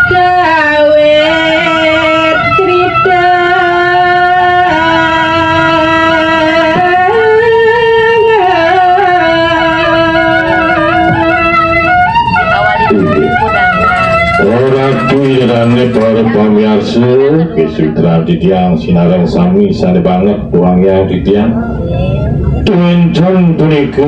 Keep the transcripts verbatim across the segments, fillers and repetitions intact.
Kawit cerita. Ora kuwi rane para pamiarsa, Biswitra titiang sinareng sami sane banget tuangyang titiang. Tuwinten punika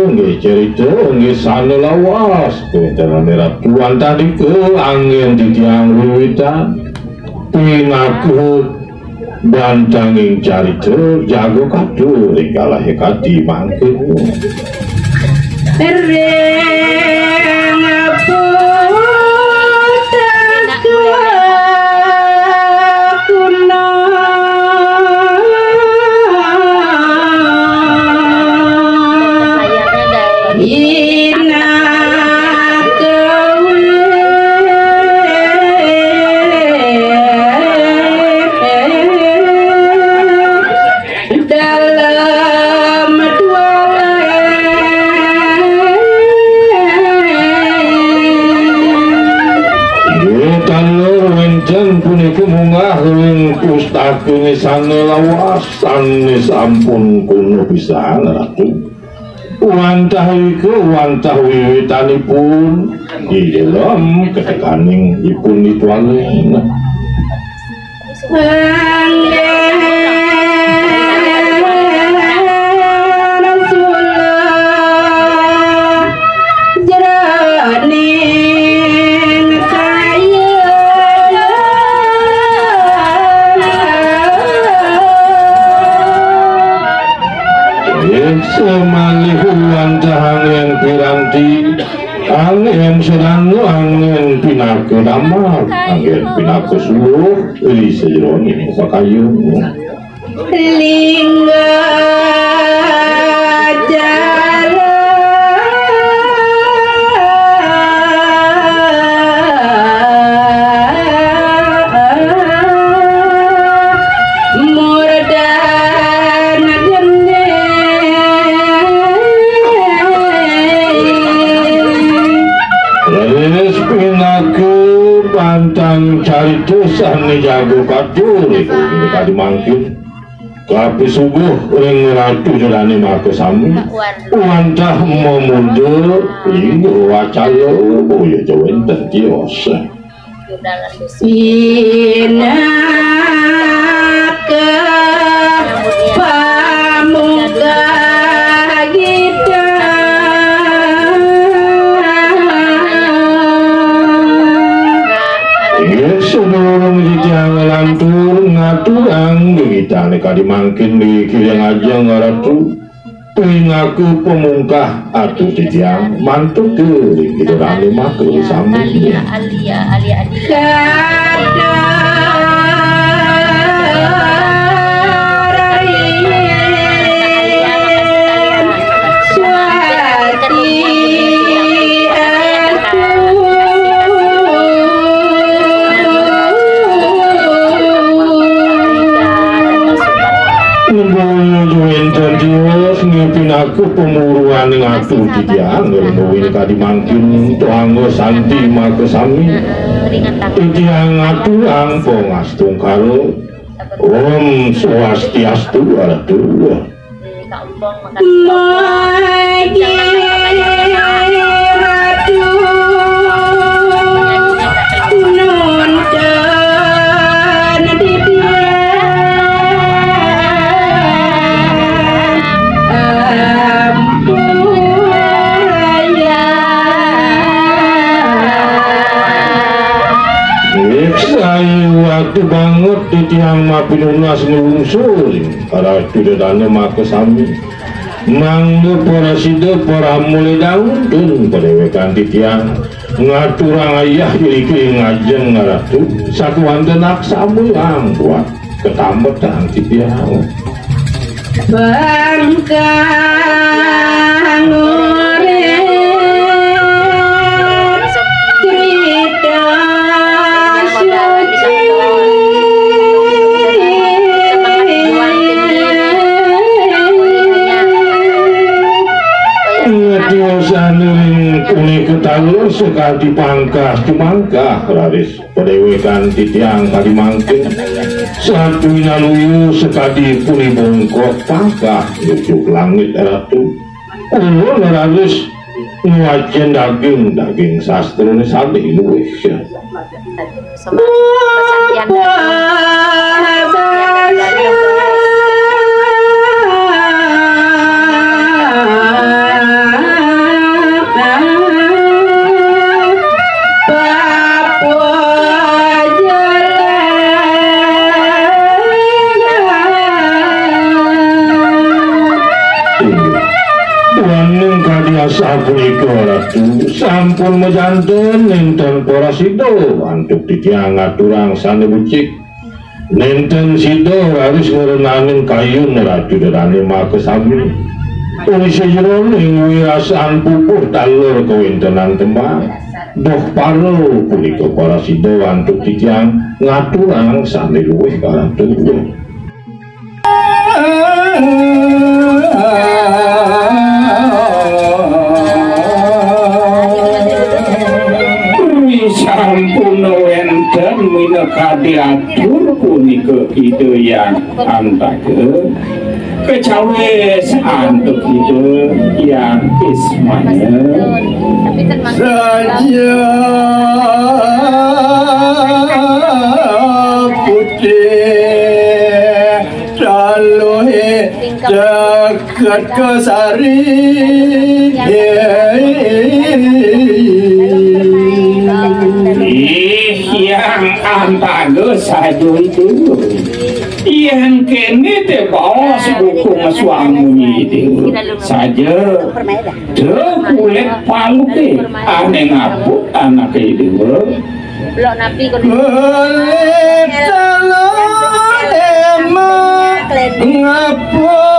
nggih cerita nggih sane lawas. Kuwintenane Ratu wantah nika anggen titiang wiwitan. Pinaka bantanging carita jaga kadu ring kalahe kadi mangkin. Ring putak kuna. Dalem dua. Inggih, taler wenten punika munggah ring pustakane sane lawas, sane sampun kuna pisan, Ratu. Wantah ika, wantah wiwitanipun, di dalam ketekaning ipun ditwaleng. Anggen sula jroning kaya. Nggih, semalih wantah anggen piranti, anggen sedana, anggen pinaka damar, anggen pinaka suluh, ri sajeroning pakayun. Lingga jala. Murdan geni. Raris pinaka pantang carita sane jaga katur iku kadi mangkin. Kapisuguh ring Ratu Jodane Makasami, wantah mamuda lingga wacala boya ja wenten tios. Pinaka pamuka gita. Inggih, sadurung titiang nglantur ngaturang gegitane kadi mangkin niki ring ajeng Ratu. Pinaka pamungkah atur titiang mantuk ring Ida Ratu Makasami. Kata rahin swati aku. Nembung wenten tios ngepinaka pamuruaning atur titiang, nembung kadi mangkin tuangga santi makasami. Titiang aturang pangastungkara. Om Swastiastu, Ratu. Magi Ratu nuntun titiang. Ampuraya. Nggih, sae waktu banget titiang mapinunas nglungsuring Ratu Jodane Makasami. Mangda prasida pramule dauntun padewekan titiang ngaturang ayah iriki ngajeng Ratu sakewanten aksamuang buat Ketambetan titiang. Bangkang urip Krida suci. Ngetiosan ring punika taler sakadi pangkah tumangkah, raris padéwékan titiang kadi mangkin. Satu winaluya sakadi puni bongkok pangkah nuju langit ratu. Ulun raris ngwacén daging, daging sastrané sané luwih. Duaning kadi asapunika, Ratu, sampun majanten nénten parasida antuk titiang ngaturang sané becik. Nénten sida raris ngrenanin kayun Ratu Dérané makasami. Uli sajeroning wirasan pupuh taler kawéntenan tembang. Duh para punika parasida antuk titiang ngaturang sané luwih ka Ratu. Sampun wénten minakadi atur punika Ida Hyang Antaga. Kacawis antuk Ida Hyang Ismana. Saja putih taluh deket kasari. Ih, Hyang Antaga saja itu. Yén kéné té baos buku mesuang munyi Déwa. Saja. Dé kulit paluké ané ngaput anaké Déwa. Kulit paluké mah ngaput.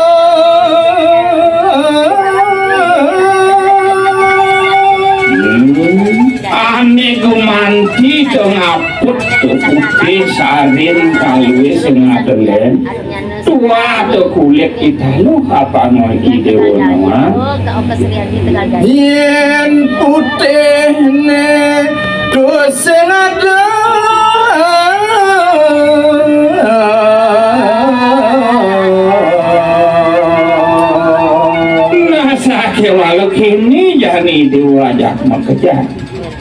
Ané gumanti to ngaput to putih sarin kaluwih sing adelén. Tuah to kulit italuh apanga Ida Déwa Nawang. Yén putihné to sing ada. Nah, sakéwala kéné jani Déwa ajak makejang.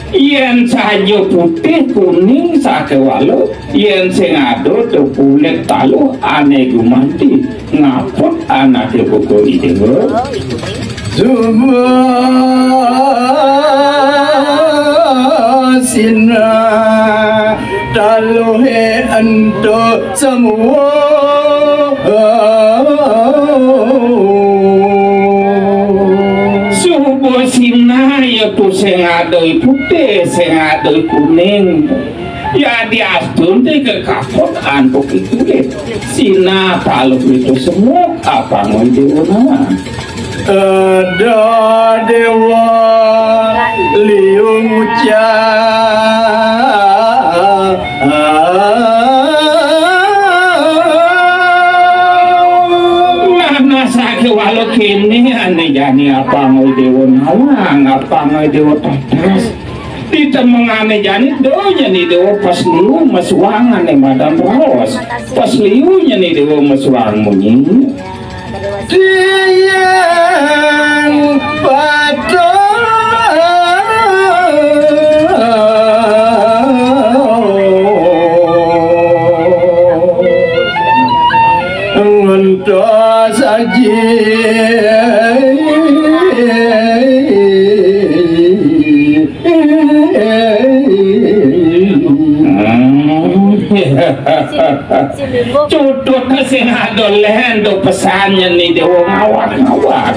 Yén saja putih kuning sakéwala, yén sing ada to kulit taluh ané gumanti ngaput anaké buka Ida Déwa. Suba sinah taluhé ento semua. Suba sinah ya tu sing ada putih, sing ada kuning. Ya diastun ti kekaput antuk itu deh. Sinah taluh itu semua apa mau diunang. Ada Déwa liu ngucap. Nah, nah, sakéwala kéné ané jani apanga Déwa Nawang, apanga Déwa Tatas. Ditemengané jani do nyeni Déwa pas liu mesuang ané madan raos. Pas liu nyeni Déwa mesuang munyi. Tiyang patut ngentos aji. Cudut sing ada lén do pesan nyeni Déwa ngawak-ngawak.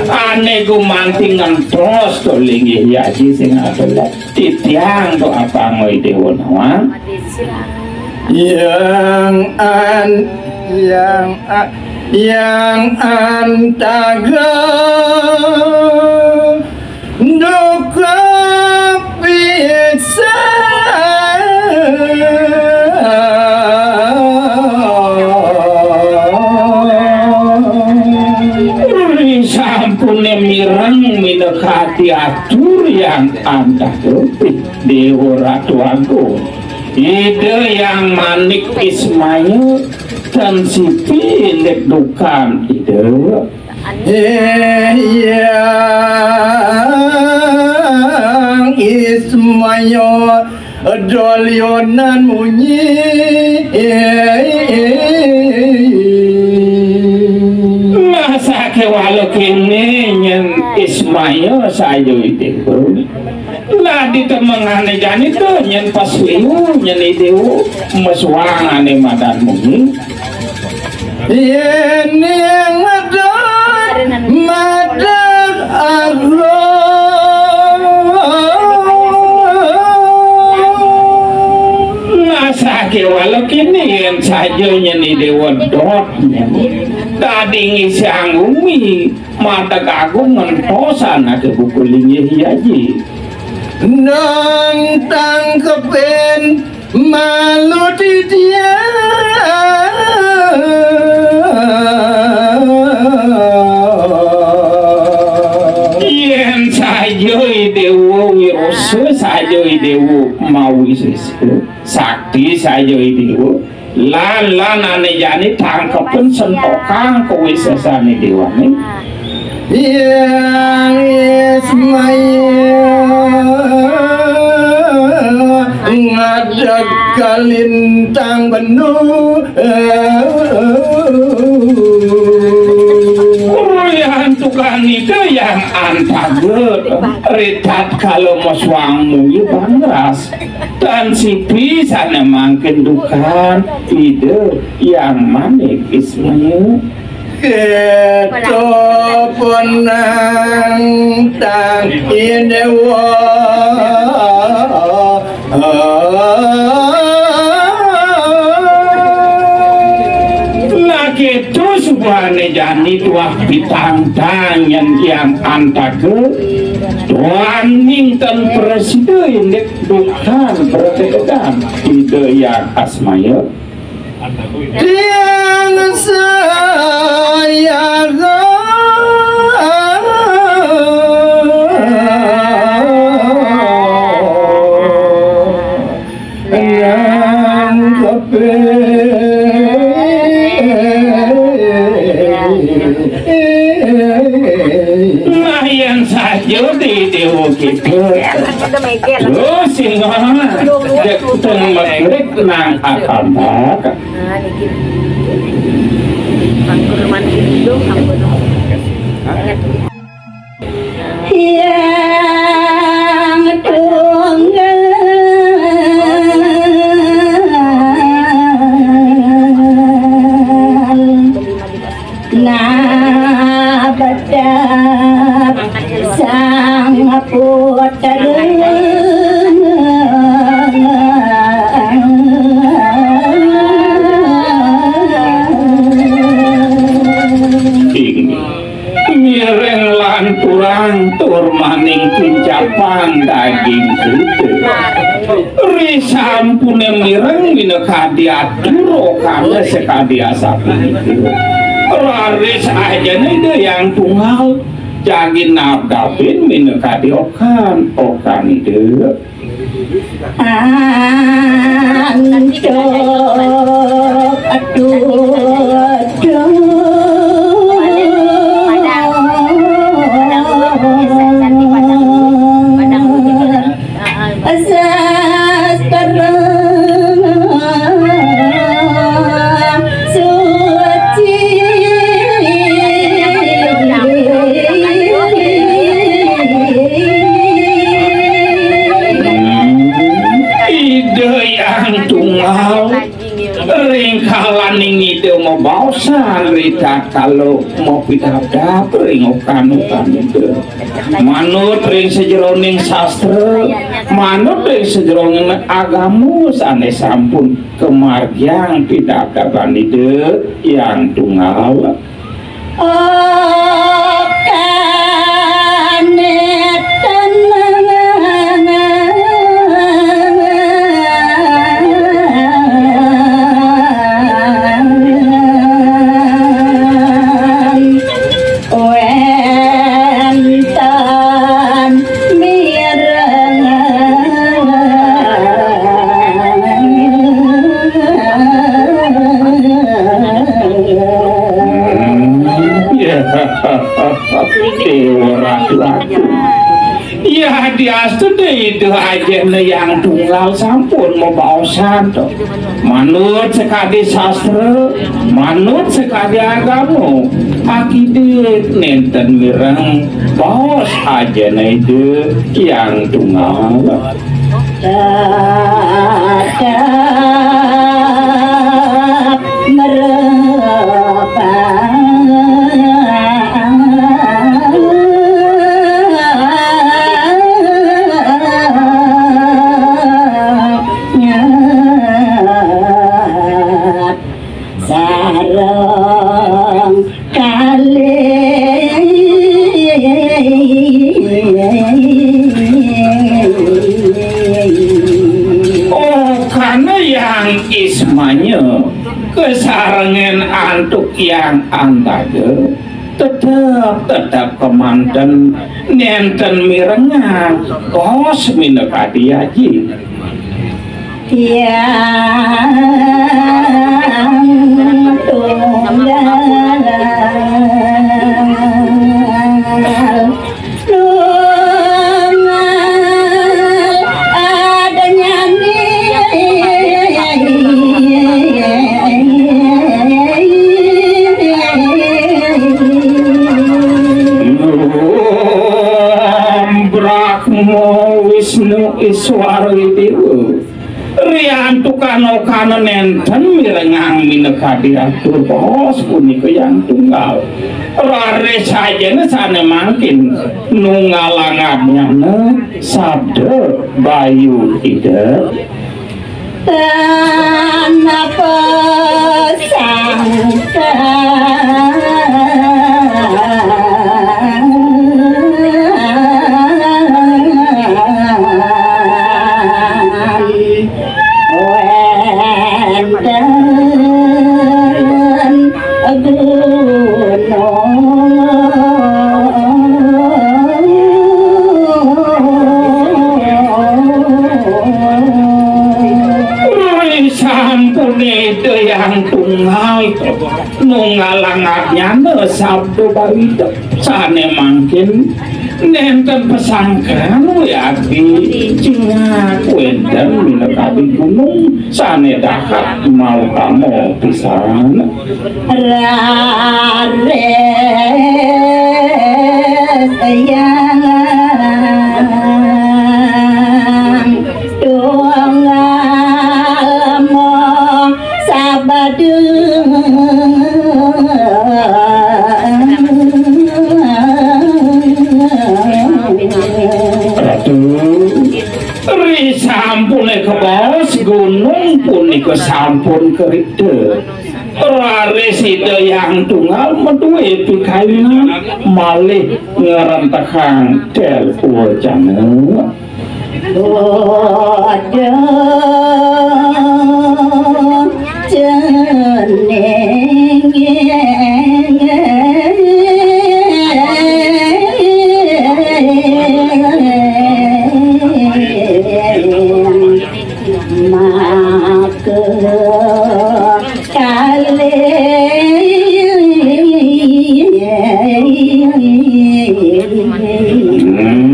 Ané gumanti ngentos to linggih yaji sing ada lén. Titiang to apanga Déwa Nawang. Yang an yang a- yang antaga duka pisan. Sampune mireng minakadi atur yang antaga Dewa Ratu Agung. Ida yang manik Ismaya tan sipi indik dukan Ida. Yang Ismaya dolyonan munyi. Masake wala kene nyen Ismaya saja Ida. Lah ditemengane jani to nyen pas liu nyen Ida mesuangane madan munyi. Yen yang madan madan Allah. Ngasake wala kene yen saja nyen Ida dot nyen. Dadi ngisi anggumi. Matek agung ngentosan ake buku linggih yaji. Nang tangkepin malu didian. Yen saja Dewa wirasa saja Dewa mawisesa. Sakti saja Dewa. Lan lan ane jani tangkepin sentokang kawisesane dewane. Yang Ismail ngadeg kalintang benu. Ruyan tukang nika yang antaga ritat kalau meswang munyi bangras. Tan sipi sane mangkin dukan Ida yang manik Ismaya. Keto penang tang Dewa. Nah, keto subuhane jani tuah pitang tang yang yang antaga. Tuan ning tan prasida indik dukan berketegan Ida yang Asmaya. Tiang sayaga nang kepe. Nah, yang saja di Dewa kita. Terus singa dek teng maghrib nang akambak. Nah, niki. Anggur mandi dulu, anggur. Yang tunggal nah bedap sang putra. Inggih. Ngiring lanturang tur maning kincapan daging kuda. Risampune mireng minakadi atur okane sakadi asapunika. Raris ajane Ida yang tunggal jagi nabdabin minakadi okan, okan Ida. Antuk aduh, aduh. Asas terang suci. Ida yang tunggal ringkalan Ing Ida mabaosan ritatkala mapidabdab ring okan-okan Ida. Manut ring sajeroning sastra, manut ring sajeroning agama sane sampun kamargiang pidabdaban Ida Hyang Tunggal. Okane tenengan wenten mireng. Ya, Dewa Ratu Agung. Ya, diastune Ida Ajeng Hyang Tunggal sampun mabaosan to. Manut sakadi sastra, manut sakadi agama, akidik nenten mireng baos Ajeng Ida Hyang Tunggal. Tetep merebang. Sareng kalih. Oh, karena Hyang Ismanya kasarengan antuk Hyang Antaga, tetep, tetep kemanten nenten mirengang baos minakadi aji. Hyang Tunggal Tunggal adanyane. Brahma Wisnu Iswara Dewa. Riantukan okana nenten mirengang minakadi atur baos punika Hyang Tunggal. Raris ajana sane mangkin nunggalang adnyana sabda bayu Ida. Tanapa sangkan. Wenten gunung. Rai sampune Ida Hyang Tunggal, nunggalang adnyana sabda bawida. Sane mangkin nenten pasangkan wiadin cingak wenten minakadi gunung sane dahat mautama pisan. Raris Hyang Tunggal mung sabda. Ratu, ri sampune kabaos gunung punika sampun karikta. Raris Ida Hyang Tunggal madue pikayunan malih ngrentekang tel wacana. Bodho cening. Maka kalih.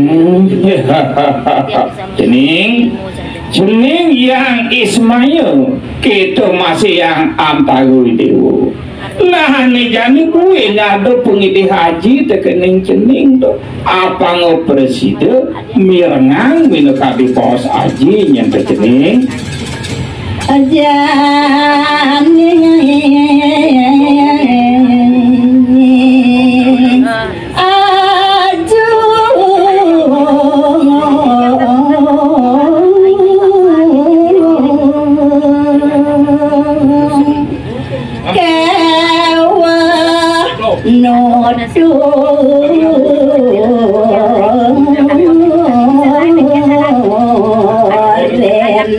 Hmm. Cening, cening Hyang Ismaya, kita masih Hyang Antaru Dewa. Nah, ane jani kuwi ngadu pangidih aji tekening cening to. Apanga prasida mirengang minakadi baos aji nyen to cening. Jani aju kewa nuduh ren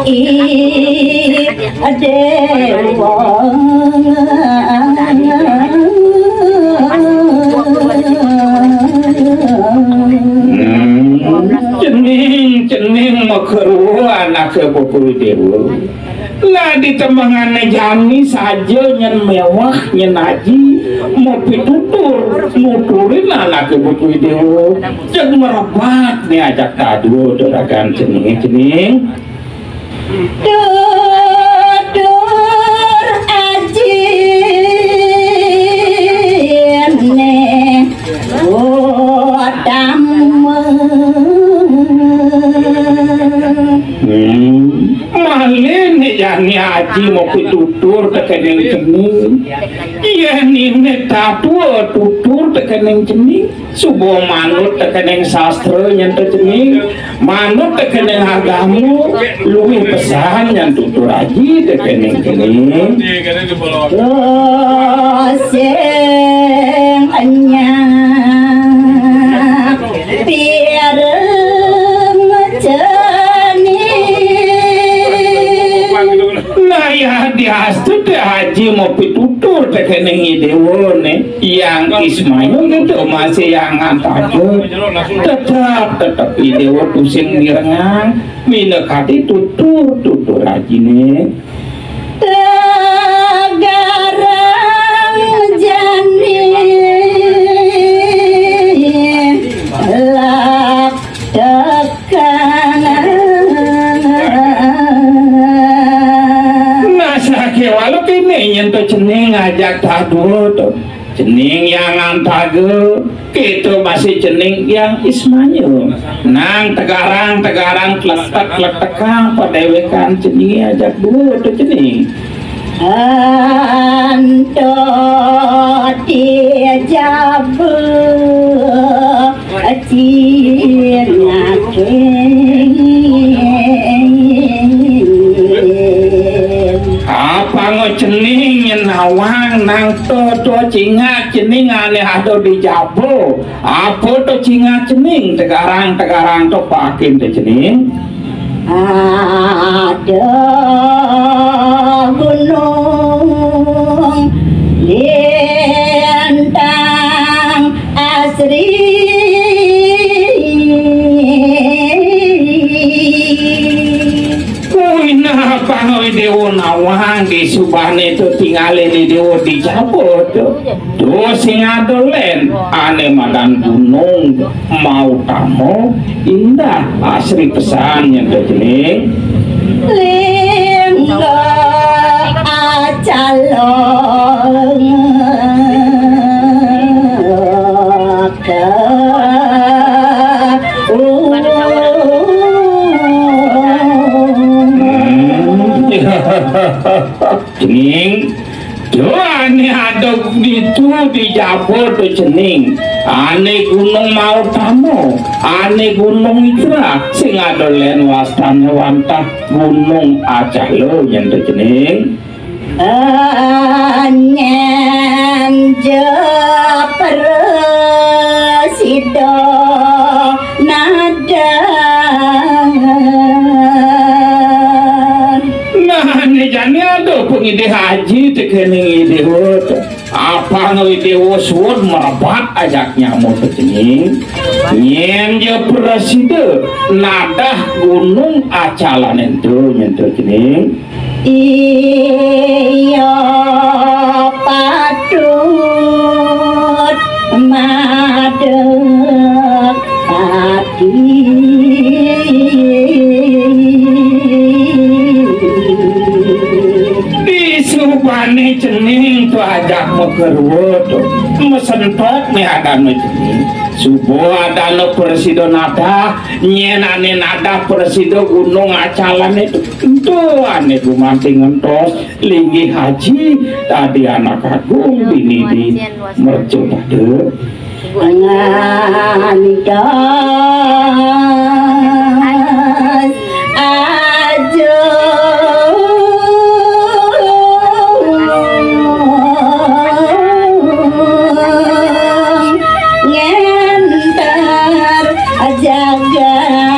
i dewa. Hmm, cening, cening makeru anake Bapak Dewa. Lah di tembangané jani saja nyén méwah, nyén aji, mapitutur, nuturin anaké Bapak Dewa. Jeg merebat né ajak dadua juragan cening, cening. Tutur ajiné utama. Hmm. Malih né jani aji mapitutur tekéning cening. Yén iné dadua tutur tekéning cening, suba manut tekéning sastra nyén to cening, manut tekéning agama, luwih pesan nyén tutur aji tekéning cening. Sing enyah pireng cening. Nah, ya diastu té aji mapitutur tekéning I Déwa né. Yang Ismaya gitu masih yang antaga. Tetep, tetep I Déwa tusing mirengang. Minakadi tutur, tutur ajiné. Tegarang jani lak tekan. Nah, sakéwala kéné nyén to cening ajak dadua to. Cening yang antaga, kéto masih cening yang Ismaya. Nang tegarang-tegarang kletek-kletekang padéwékan cening ajak dua to cening. Anto dijaba cinaké. Apanga cening nyén nawang nang to, to cingak cening ané ada di jaba. Apa to cingak cening tegarang-tegarang to pakin to cening? Ada gunung lintang asri. Kuwi nah pang Déwa nawang di subané to tingalé Déwa di jaba to. To sing ada lén ané madan gunung mautama indah asri pesan nyén to cening. Lingga acala. Cening, to ané ada ditu di jaba to cening. Ané gunung mautama, ané gunung Itra, sing ada lén wastané wantah gunung Acala nyén to cening. Nyén ja prasida nadan. Nah, né jani ada pangidih aji tekéning Déwa. Apang Déwa suud mrebat ajak nyama to cening. Nyén ja prasida nadah gunung Acalané to nyén to cening. Iya patut madeg ati. Di subané Cening to ajak makerua to. Masentot né adanné cening. Suba adanné prasida nadah, nyén ané nadah prasida Gunung Acalané to. Ento ané gumanti ngentos linggih aji dadi anak agung bini di mercapada. Ngantos aja ngenter jagat.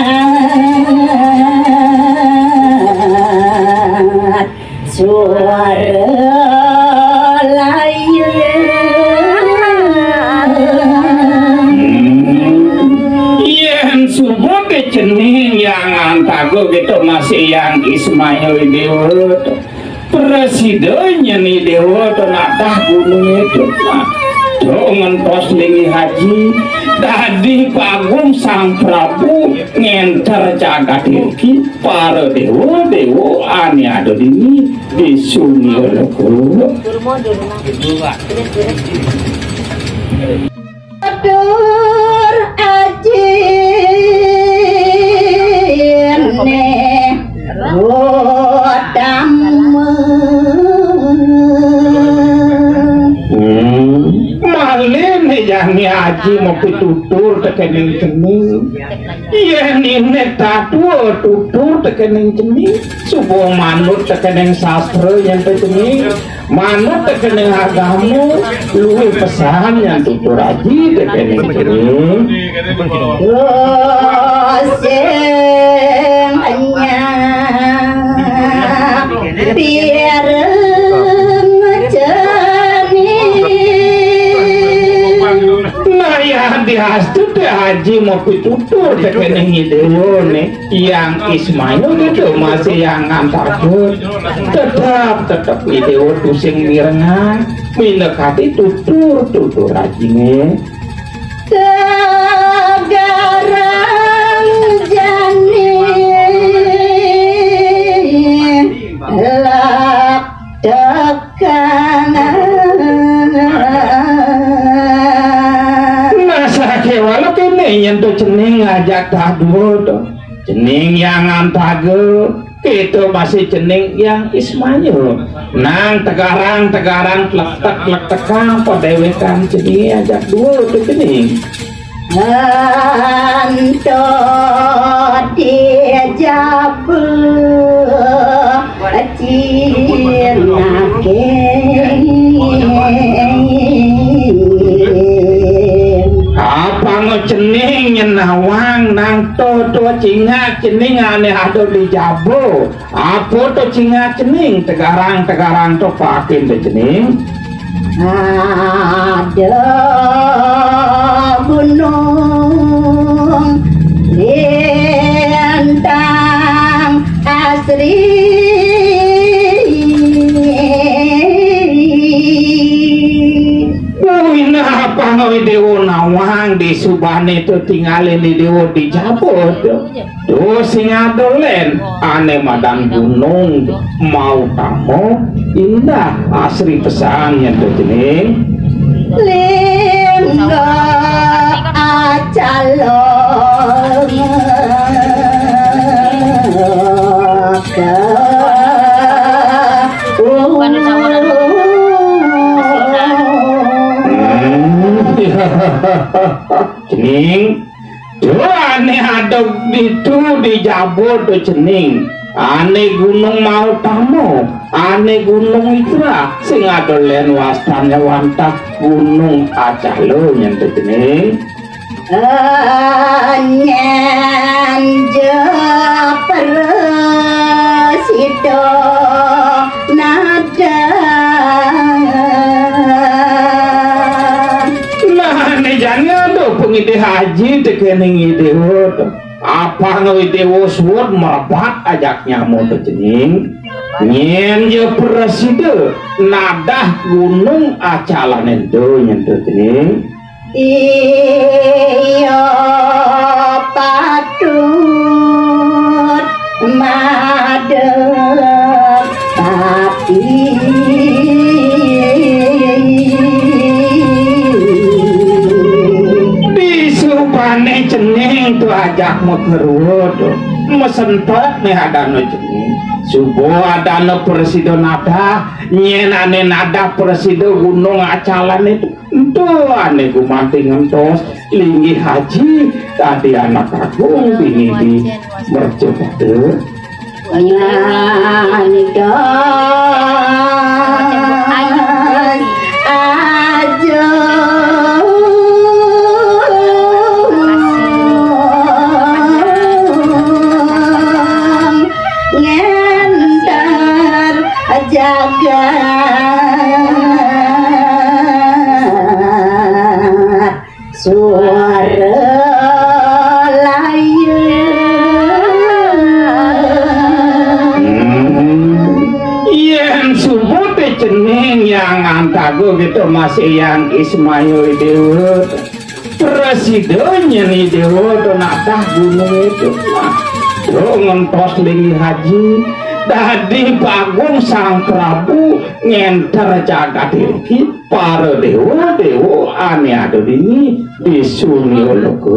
Suara layu. Yén suba cening Hyang Antaga gitu masih Hyang Ismail Déwa. Prasida nyén Déwa to nadah gunungé to. Tuh ngentos linggih aji dadi pagung Sang Prabu ngénter jagat iki. Para déwa-déwa ané ada dini di Sundara Loka. Atur ajiné utama. Hmm. Malih né jani aji mapitutur tekéning cening. Yén iné tatua tutur tekéning cening, suba manut tekéning sastra nyén to cening, manut tekéning agama, luwih pesan nyén tutur aji tekéning cening. Sing anyar pireng cening. Nah, ya diastu té aji mapitutur tekéning Déwa né. Hyang Ismail gitu masih Hyang Antaga. Tetep, tetep Déwa tusing mirengang. Minakadi tutur, tutur ajiné. Tegarang jani lak tekanan. Nah, sakéwala kéné nyén to cening ngajak dadua to. Cening Hyang Antaga, kéto masih cening Hyang Ismail. Nang tegarang-tegarang, tletek-tletekang, padéwékan cening ajak dua to cening. Anto dijaba cinaking. Apanga cening nyén nawang nang to, to cingak cening ané ada di jaba. Apa to cingak cening, tegarang-tegarang to pakin to cening. Ada gunung lintang asri. Wih, nah, apa ngawi Déwa nawang di subané to tingalin di Déwa di jaba to. Duh, sing ada lén, ané madan gunung, mautama, indah, asri pesan nyén to cening. Lingga acala. Cening. Duh, ané ada ditu di jaba to cening. Ané gunung mautama, ané gunung ikrah, sing ada lén wastané wantah gunung acala nyén to cening. Nyén ja prasida nadah. Nah, né jani ada pangidih aji tekéning Déwa to. Apa ngawi Déwa suud merebat ajak nyama to cening. Nyén ja prasida nadah gunung acalané to nyén to cening. Iya patut madepati. Jak makeruhut, masentek né adana jeneng. Suba adana prasida nadah, nyén ané nadah prasida gunung acalan itu. Ento ané gumanti ngentos linggih haji dadi anak agung bini di mercapada. Ngantos aja ngenter jagat. Suara layu. Hmm. Yén subuté cening Hyang Antaga gitu masih Hyang Ismail Déwa. Prasida nyén Déwa to nadah gunung itu. Nah, ngentos linggih haji. Dadi bagung Sang Prabu ngenter jagat iki. Para déwa-déwa ané ada dini di Sunil Loka.